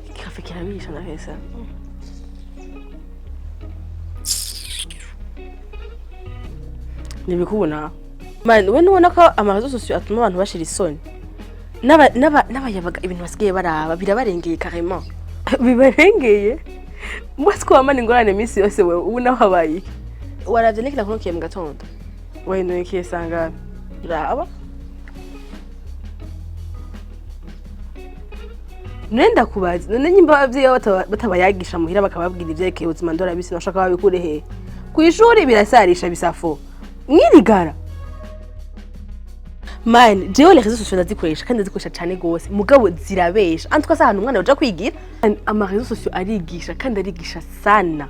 Ikafe kirabisha ndahesa. Ntibikubona man, we nubona ko ama réseaux sociaux atuma abantu bashira isoni. N'abayabaga ibintu basigaye baraba birabarengeye, carrément bibarengeye. Mwese ko wamana ingorane iminsi yose, wewe ubu naho habaye iki? Waravye n'iki nakunukiye mu gatondo? Wahindukiye sangapi? Raba none, ndakubaza none, nyimba abavyeyi babo batabayagisha muhira bakababwira ivyerekeye ubuzima ndorabisi, nashaka babikure hehe? Kw'ishuri birasarisha bisafo mwirigara. Man, jewe les réseaux sociaux ndazikoresha kandi ndazikoresha cane gose, mugabo zirabesha. En tout cas, ahantu umwana yoja kwigira. Ama réseaux sociaux arigisha kandi arigisha sana,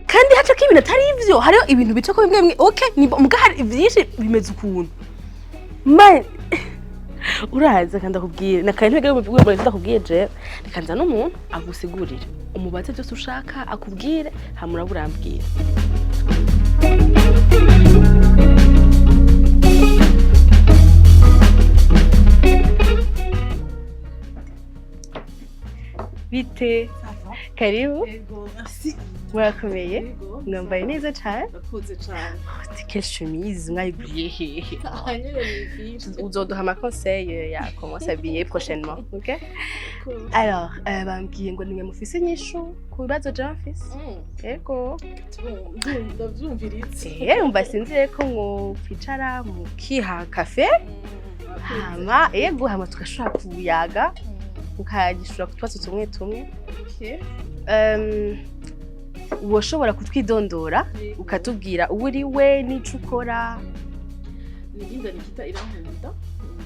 kandi hacako ibintu atari ivyo. Hariho ibintu bicako bimwe bimwe, okay, ni muga hari vyinshi bimeze ukuntu. Man, uraza kandi akubwire nakaye ntege mu ndakubwiye jewe, reka nza n'umuntu agusigurire, umubaze byose ushaka akubwire, hama uraba urambwira. Bite? Karibu. Yego, merci. Murakomeye? Yego. Mwambaye neza cane. Urakoze cane. Quelle chemise! Mwayiguriye hehe? Aha nyene ni Uzoduha ama conseil ya comment s'habiller prochainement, ok? Alors, bambwiye ngo nimwe mufise inyishu ku bibazo jewe mfise. Yego. Ndavyumviritse. Umva, sinzire ko mwokwicara mukiha café, hama yego, hama tugashobora kuyaga, mukagishura ku tubazo tumwe tumwe. Woshobora kutwidondora, ukatubwira uwo uri we n'ico ukora? Ni Linda Nikita Irankunda,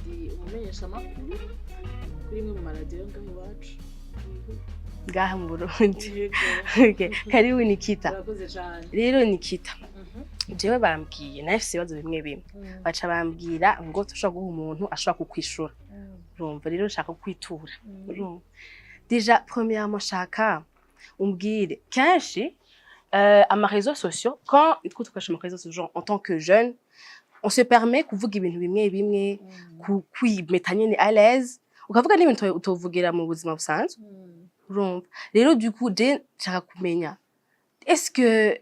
ndi umumenyeshamakuru kuri imwe mu maradiyo ngaho iwacu. Ngaha mu Burundi? Yego. Okay. Karibu, Nikita. Urakoze cane. Rero Nikita, jewe bambwiye nawe mfise ibibazo bimwe bimwe, baca bambwira ngo tushobora guha umuntu ashobora kukwishura. Urumva rero nshaka kukwitura. Urumva, déjà premièrement shaka umbwire, kenshi ama réseaux sociaux, quand two dukoresha ama réseaux sociaux, genre en tant que jeune, on se permet kuvuga ibintu bimwe bimwe, kwimeta nyene à l'aise, ukavuga n'ibintu utovugira mu buzima busanzwe. Urumva rero, du coup je nshaka kumenya, est-ce que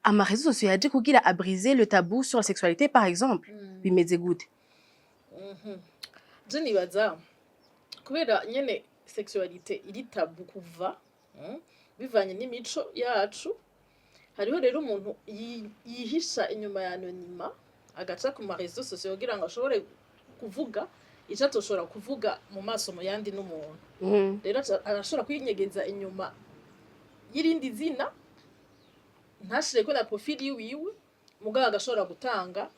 ama réseaux sociaux yaje kugira a briser le tabou sur la sexualité, par exemple? Bimeze gute? Je nibaza kubera nyene sexualité iri tabou kuva bivanye n'imico yacu. Hariho rero umuntu yihisha inyuma ya anonymat, agaca ku ma réseaux sociaux kugira ngo ashobore kuvuga ico atoshobora kuvuga mu maso mu yandi n'umuntu. Rero arashobora kwinyegeza inyuma y'irindi zina, ntashireko na profil yiwiwe, mugabo agashobora gutanga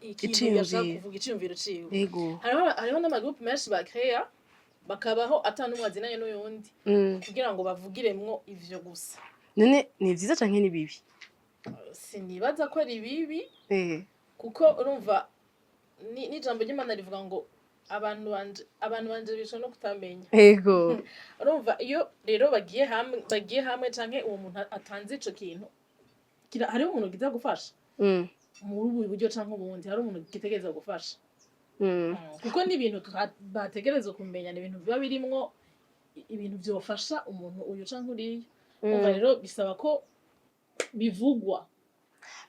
ikintu Iciyumviro. yashaka kuvuga, iciyumviro ciwe. Hariho n'amagroupe menshi bakeya, bakabaho ata n'umwe azinanye n'uyundi, kugira ngo bavugiremwo ivyo gusa. None ni vyiza canke ni bibi? Sinibaza ko ari bibi, kuko urumva n'ijambo ry'Imana rivuga ngo abantu banje bishwe no kutamenya. Urumva, iyo rero bagiye hamwe canke uwo muntu atanze ico kintu, hariho umuntu kiza gufasha muri ubu buryo canke ubundi, hari umuntu gitegereza gufasha. Kuko ni ibintu bategerezwa kumenya, ni ibintu biba birimwo ibintu vyofasha umuntu uyu canke uriya. Umva rero, bisaba ko bivugwa.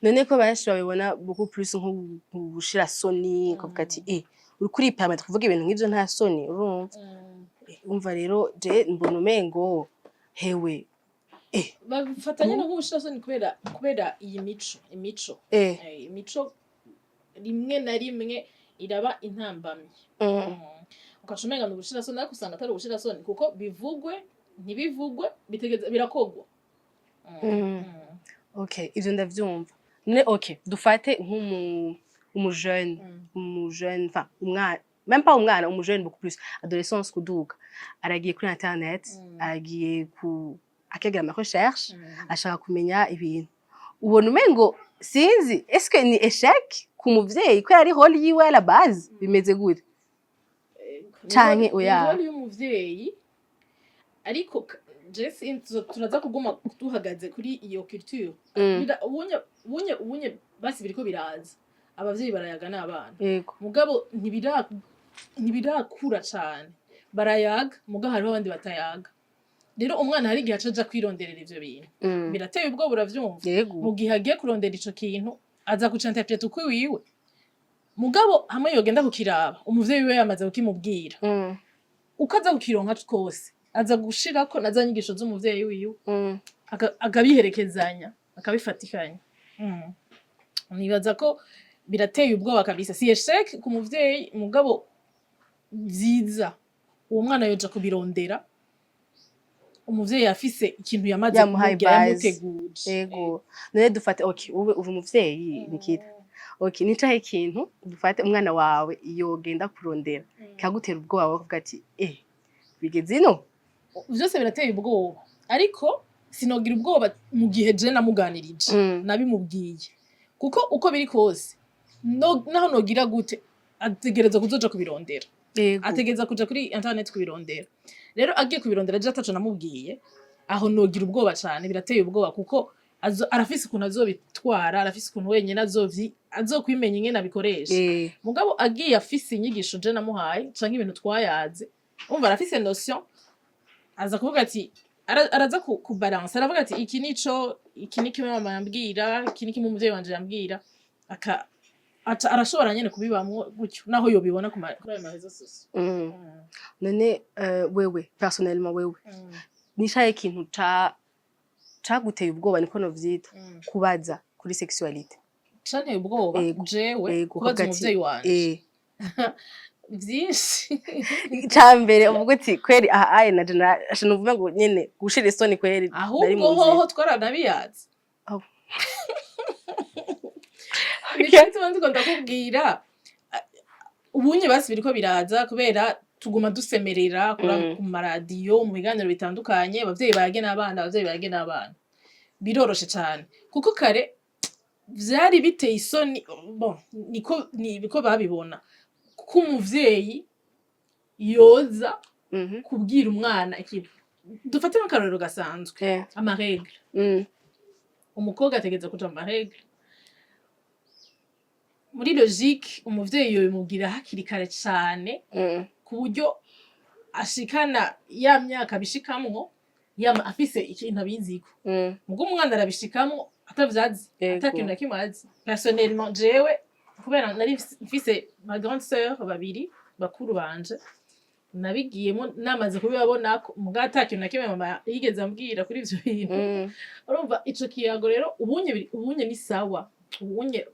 None ko benshi babibona beaucoup plus nko gushira soni, ukavuga ati uriko uripermettre kuvuga ibintu nk'ivyo, nta soni? Urumva? Umva rero, je mbona umengo hewe. Babifatanya no nk'ubushirasoni kubera iyi mico. Imico rimwe na rimwe iraba intambamyi. Ugaca umenga ni ubushirasoni, ariko usanga atari ubushirasoni, kuko bivugwe ntibivugwe bitegeza birakogwa. Okay, ivyo ndavyumva. None okay, dufate nk'umu umujeune, umujeune, enfin umwana, même pas umwana, umujeune beaucoup plus adolescence kuduga, aragiye kuri internet, aragiye ku akagira ama recherche, ashaka kumenya ibintu. Ubona umengo, sinzi, est-ce que ni échec ku muvyeyi ko yari rôle yiwe à la base? Bimeze gute? Canke oya? Ni rôle y'umuvyeyi, ariko je sinzi, turaza kuguma duhagaze kuri iyo culture. Ubunye basi biriko biraza, abavyeyi barayaga n'abana. Mugabo ntibira Ntibirakura cane, barayaga, muga hariho abandi batayaga. Rero umwana hari igihe aca aja kwironderera ivyo bintu. Birateye ubwoba, uravyumva? Yego. Mu gihe agiye kurondera ico kintu, aza kuca interpreta uko iwiwe. Mugabo hamwe yogenda kukiraba, umuvyeyi wiwe yamaze kukimubwira, uko aza kukironka twose aza gushirako na za nyigisho z'umuvyeyi wiwe, akabiherekezanya, akabifatikanya. Nibaza ko birateye ubwoba kabisa. Si échec ku muvyeyi, mugabo vyiza uwo mwana yoja kubirondera umuvyeyi afise ikintu yamaze Yamuhaye kumubwira, base. yamuteguje. Yego. None dufate, okay, ube uri umuvyeyi, Nikita, okay, nicahe ikintu, dufate umwana wawe yogenda kurondera kagutera ubwoba, bakavuga ati: "Eh, bigeze ino"? Vyose birateye ubwoba, ariko sinogira ubwoba mu gihe je namuganirije, nabimubwiye, kuko uko biri kose, naho nogira gute, ategereza kuzoja kubirondera. Ategereza kuja kuri internet kubirondera. Rero agiye kubirondera je ataco namubwiye, aho nogira ubwoba cane. Birateye ubwoba kuko arafise ukuntu azobitwara, arafise ukuntu wenyene azokwimenya ingene abikoresha. Mugabo agiye afise inyigisho je namuhaye canke ibintu twayaze, umva, arafise notion, aza kuvuga ati araza kubalansa, aravuga ati: "Iki nico, iki ni kimwe mama yambwira, iki ni kimwe umuvyeyi wanje yambwira." Aka aca arashobora nyene kubibamwo gutyo, naho yobibona kuri ayo ma réseaux sociaux. None wewe personnellement, wewe nicaye ikintu caguteye ubwoba, niko novyita, kubaza kuri sexualité? Canteye ubwoba? Ego. Jewe? Ego. Kubaza Ukavuga ati, umuvyeyi wanje? Vyinshi. Ica mbere uvuga uti: "Kweri aha aye naje nasha nuvuga ngo nyene gushira isoni kweri nari mu Ahubwo nzira." hoho twaranabiyaze. Oh. Nico gituma ndiko ndakubwira, ubunye basi biriko biraza kubera tuguma dusemerera ku maradiyo, mu biganiro bitandukanye: abavyeyi bayage n'abana, abavyeyi bayage n'abana. Biroroshe cane, kuko kare vyari biteye isoni. Bon, niko niko babibona ko umuvyeyi yoza kubwira umwana ikintu. Dufate nk'akarorero gasanzwe: ama règles. Umukobwa ategereza kuja mu ma règles. Muri logique, umuvyeyi yobimubwira hakiri kare cane, ku buryo ashikana ya myaka abishikamwo yama afise ikintu abiziko. Mugo umwana arabishikamwo atavyazi, ata kintu na kimwe azi. Personnellement, jewe kubera nari mfise ma grande sœur babiri bakuru banje, nabigiyemo namaze kubibabonako, muga ata kintu na kimwe mama yigeze ambwira kuri ivyo bintu. Urumva ico kiyago rero ubunye ubunye ni sawa. Ubunye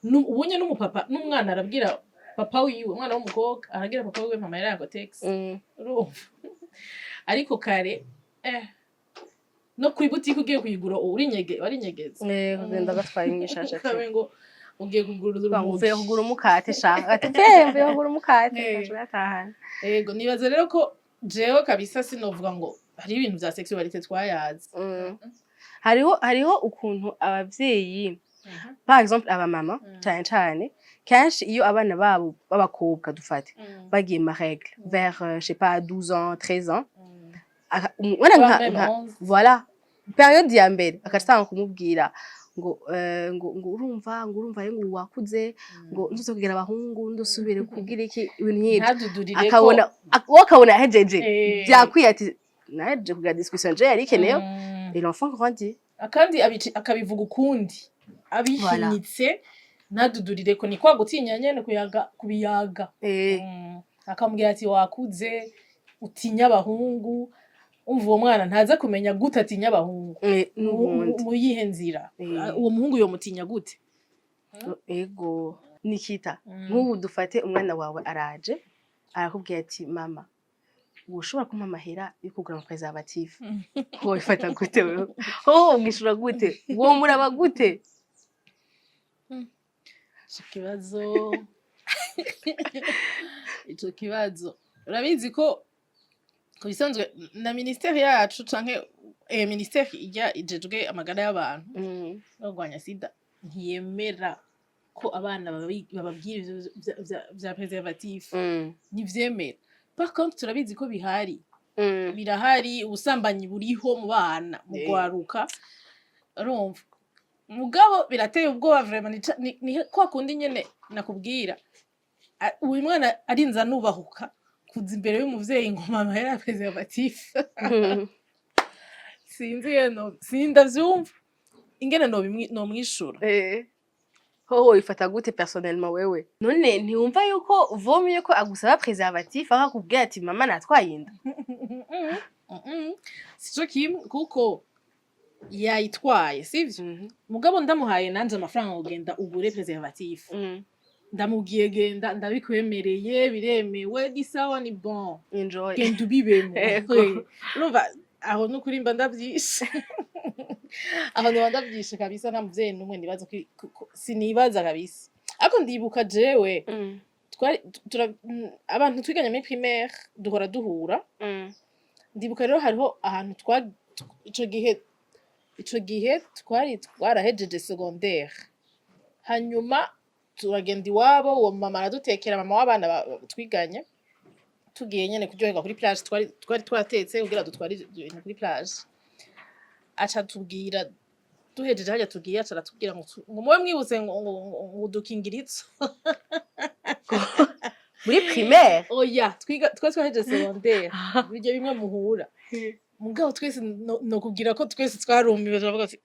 ubunye n'umupapa n'umwana arabwira papa wiwe, umwana w'umukobwa arabwira papa wiwe: "Mama yaraye Kotex." Urumva, ariko kare, no kuri butike ugiye kuyigura urinyege, warinyegeza. Kugenda gatwaye imyishasha. Ukabe ngo ugiye kugura Ngo uvuye urumogi. Kugura umukate sha, ati: "Mvuye mvuye kugura umukate." Ugaca uyatahana. Ego, nibaza rero ko jewe kabisa sinovuga ngo hari ibintu vya sexualité twayaze. Hariho ukuntu abavyeyi, par exemple abamama, cane cane kenshi iyo abana babo b'abakobwa, dufate, bagiye ma règle vers je sais pas, 12 ans, 13 ans, umwana nka Même nka 11. Voilà, période ya mbere akatanga kumubwira ngo ngo urumva, ngo urumva ngo wakuze, ngo ntuze kugira abahungu, ndusubire kugira iki, ibintu nk'ibyo. Ntadudurire ko. Akabona wowe akabona yahejeje, byakwiye, ati nahejeje kugira discussion je yari ikenewe. Et l'enfant grandit. Akandi akabivuga ukundi, abihinyitse, ntadudurire ko ni kwa gutinya nyene kuyaga, kubiyaga. Akamubwira ati: "Wakuze, utinya abahungu." Umva, uwo mwana ntaza kumenya gute atinya abahungu? N'ubundi. Mu yihe nzira? Uwo muhungu yomutinya gute? Ego, Nikita, nk'ubu dufate umwana wawe araje arakubwira ati: "Mama, woshobora kumpa amahera yo kugura ama préservatif?" Wobifata gute wewe? Wowe umwishura gute? Womuraba gute? Ico kibazo urabizi ko ku bisanzwe na ministère yacu canke ministère ijya ijejwe amagara y'abantu no kurwanya sida ntiyemera ko abana bababwira ivyo vya préservatif. Ntivyemera. Par contre turabizi ko bihari. Birahari, ubusambanyi buriho mu bana, mu gwaruka, urumva. Mugabo birateye ubwoba vraiment. Ni kwa kundi nyene nakubwira. Uyu mwana arinze anubahuka kuza imbere y'umuvyeyi ngo mama yari préservatif. Sinzi ingene, sindavyumva ingene nomwishura. Hoho wifata gute personnellement wewe? None ntiwumva yuko vomye ko agusaba préservatif aho akubwira ati mama natwaye inda? Sico kimwe, kuko yayitwaye, sivyo? Mugabo ndamuhaye nanje amafaranga ngo genda ugure préservatif, ndamubwiye genda, ndabikwemereye, biremewe, ni sawa, ni bon. Enjoy. Genda ubibemo. Ego. Urumva aho nukuri mba ndavyishe, aho noba ndavyishe kabisa. Nta muvyeyi n'umwe nibaza sinibaza kabisa, ariko ndibuka jewe twari abantu twiganye muri primaire duhora duhura. Ndibuka rero hariho ahantu twa ico gihe twari twarahejeje secondaire, hanyuma turagenda iwabo, uwo mama aradutekera, mama w'abana twiganye, tugiye nyene kuryoherwa kuri plage. Twari twatetse kugira dutware ibintu kuri plage. Aca tubwira duhejeje harya tugiye, aca aratubwira ngo ngo mube mwibutse ngo udukingirizo. Muri primaire? Oya, twiga twari twahejeje secondaire, bijya bimwe muhura. Mugabo twese nokubwira ko twese twarumiwe, turavuga ati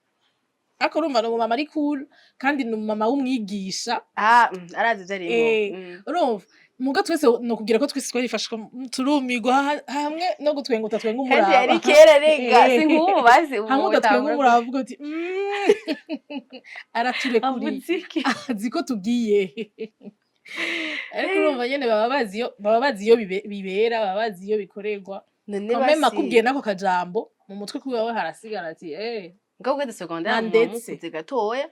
ariko urumva ni umumama ari cool, kandi ni umumama w'umwigisha. Ah, arazi ivyo arimwo. Urumva muga twese nokubwira ko twese twarifashe turumirwa, hamwe no gutwenga utatwenga Kandi umuraba. yari kera rega, si nk'ubu bazi ubu. Hamwe udatwenga utangura umuraba, uvuga uti araturekuriye." Avuze iki? Azi ko tugiye, ariko urumva nyene baba bazi iyo bibera, baba bazi iyo bikorerwa. None Quand même basi akubwiye n'ako kajambo, mu mutwe kwiwawe harasigara ati eh. Ngaho ugeze secondaire Na muba ndetse. mukuze gatoya.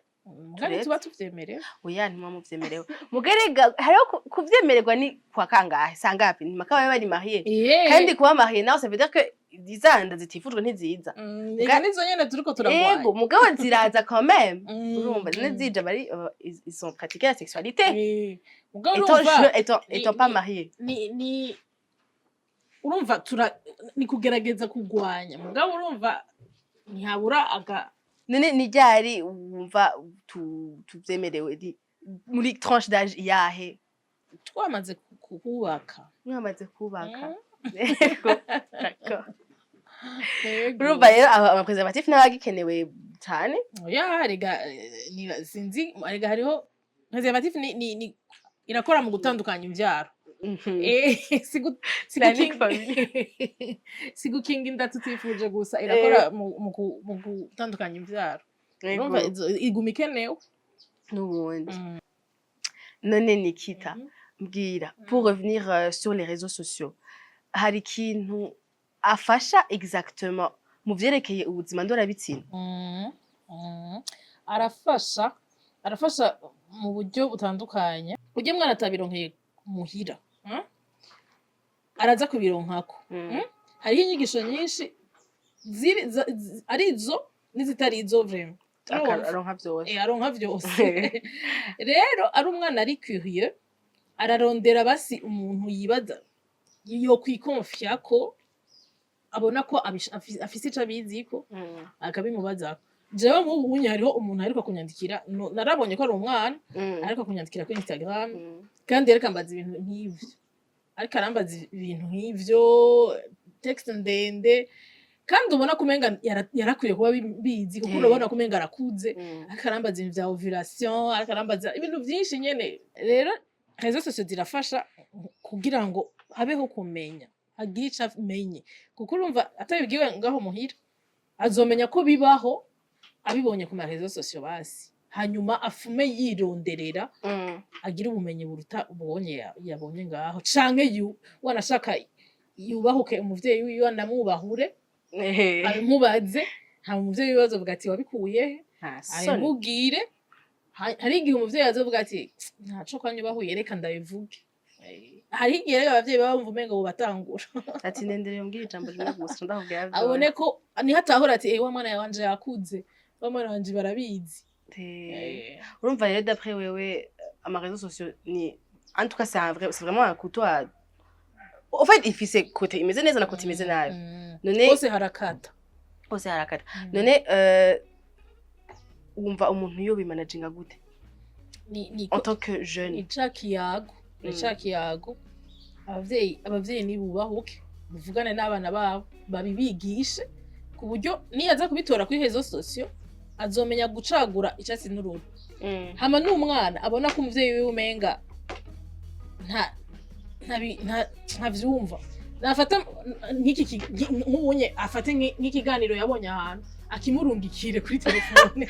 Kandi Turetse. tuba tuvyemerewe. Oya, ntimuba muvyemerewe. Mugerega hariho kuvyemererwa ni kwa kangahe, sangapi mpaka babe bari marié. Kandi kuba marié nawe ça veut dire que izanda zitifujwe ntiziza. Eka nizo nyene turiko turagwanya. Ego, mugabo ziraza quand même. Urumva zine zija bari ils ont pratiqué la sexualité Mugabo étant urumva jeune, étant étant pas marié. Ni urumva tura ni kugerageza kugwanya, mugabo urumva ntihabura aga None ni ryari wumva tuvyemerewe? Muri tranche d'âge iyahe? Twamaze kubaka. Mwamaze kubaka. Ego, d'accord. Yego. Urumva rero ama préservatif n'abagikenewe cane. Oya rega, sinzi rega, hariho préservatif ni irakora mu gutandukanya imvyaro. Si Planning. Si gukinga inda tutifuje gusa, irakora mu gutandukanya imvyaro. Urumva iguma ikenewe. N'ubundi. None Nikita, mbwira, pour revenir sur les réseaux sociaux, hari ikintu afasha exactement mu vyerekeye ubuzima ndorabitsina? Arafasha mu buryo butandukanye. Burya mwana atabironkeye muhira, Araza kubironkako. Hariho inyigisho nyinshi ziri ari izo n'izitari izo, vraiment. Urumva? Aronka vyose. Aronka vyose. Rero ari umwana ari curieux, ararondera basi umuntu yibaza yo kwikonfya ko abona ko afise ico abiziko, akabimubaza. Jewe nk'ubu unye hariho umuntu aheruka kunyandikira, narabonye ko ari umwana, aheruka kunyandikira kuri Instagram, kandi yariko ambaza ibintu nk'ivyo, ariko arambaza ibintu nk'ivyo, texte ndende, kandi ubona ko umenga yarakwiye kuba bizi, kuko urabona ko umenga arakuze. Ariko arambaza ibintu vya ovulation, ariko arambaza ibintu vyinshi nyene. Rero réseaux sociaux zirafasha kugira ngo habeho kumenya, agire ico amenye, kuko urumva atabibwiwe ngaho muhira, azomenya ko bibaho abibonye ku ma réseaux sociaux basi, hanyuma afume yironderera, agire ubumenyi buruta ubonye yabonye ngaho, canke wanashaka yubahuke umuvyeyi wiwe anamwubahure, abimubaze. Hama umuvyeyi wiwe azovuga ati wabikuye he? Nta soni. Abimubwire. Hari igihe umuvyeyi azovuga ati ntaco kwanyubahuye, reka ndabivuge. Hari igihe rero abavyeyi baba bumva umengo bobatangura. Ati ndendere umbwire ijambo rimwe gusa, ndakubwira vyose. Abone ko niho atahura ati wa mwana wanje yakuze, wa mwana wanje barabizi. Urumva rero d'après wewe, ama réseaux sociaux ni, en tout cas c'est un vrai, c'est vraiment un couteau à, en fait ifise côté imeze neza na côté imeze nabi. None hose harakata. Hose harakata. None wumva umuntu yo bimanaginga gute Ni en tant que jeune? Ni ca kiyago. Ni ca kiyago, abavyeyi nibubahuke, buvugane n'abana babo, babibigishe, ku buryo niyaza kubitora kuri réseaux sociaux azomenya gucagura icatsi n'uruhu. Hama n'umwana abona ko umuvyeyi wiwe umenga ntavyumva, nafata nk'iki nk'ubunye afate nk'ikiganiro yabonye ahantu, akimurungikire kuri telefone.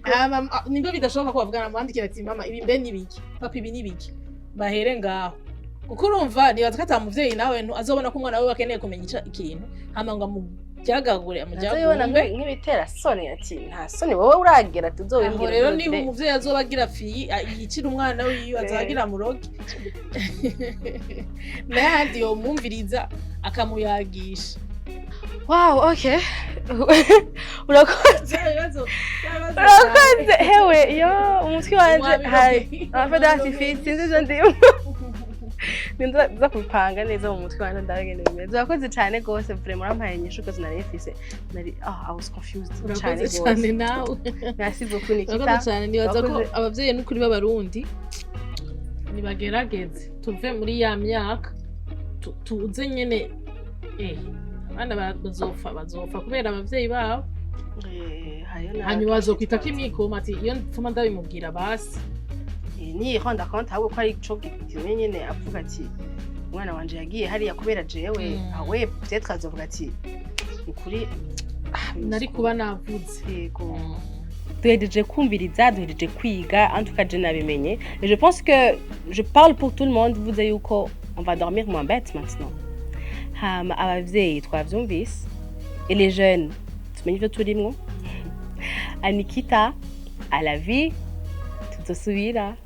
Hama, nimba bidashoboka ko bavugana, amwandikira ati: "Mama, ibi mbe nibiki? Papa, ibi nibiki?" Bahere ngaho, kuko urumva nibaza ko ata muvyeyi nawe azobona ko umwana we akeneye kumenya ikintu, hama ngo amuryagagure, azobibona amuryagumbe. Nk'ibitera soni, ati: "Nta soni wowe uragera Aho tuzobimbwira." rero niba umuvyeyi azoba agira fiyi yicira umwana wiwe, azagira muroge n'ayandi yomwumviriza, akamuyagisha. Wow, okay, urakoze. Bya bibazo. Urakoze. Hewe yo, umutwe wanje Wabiroge. Hari ama feux d'artifice, sinzi ivyo ndimo, ninza kubipanga neza mu mutwe wanje, ndabigene bimeze. Urakoze cyane gose, vraiment urampaye inyishu rwose nari mfise, nari I was confused cyane Urakoze cyane gose. nawe. Merci beaucoup, Nikita. Urakoze cyane. Nibaza ko Urakoze. abavyeyi n'ukuri b'Abarundi nibagerageze tuve muri ya myaka, tuze nyene, abana bazopfa kubera abavyeyi babo. Hariyo Hanyuma bazokwitako imyikoma ati: "Iyo mpfuma ndabimubwira basi." Niyihonda konti ahubwo ko ari ico gitumye nyene avuga ati: "Umwana wanje yagiye hariya kubera jewe." Awe peut-être azovuga ati: "Ukuri nari kuba navuze." Yego, duhejeje kumviriza, duhejeje kwiga. En tout cas je nabimenye et je pense que je parle pour tout le monde, vuze yuko on va dormir moins bête maintenant. Hama abavyeyi twavyumvise, et les jeunes tumenye ivyo turimwo. Anikita à la vie, tuzosubira.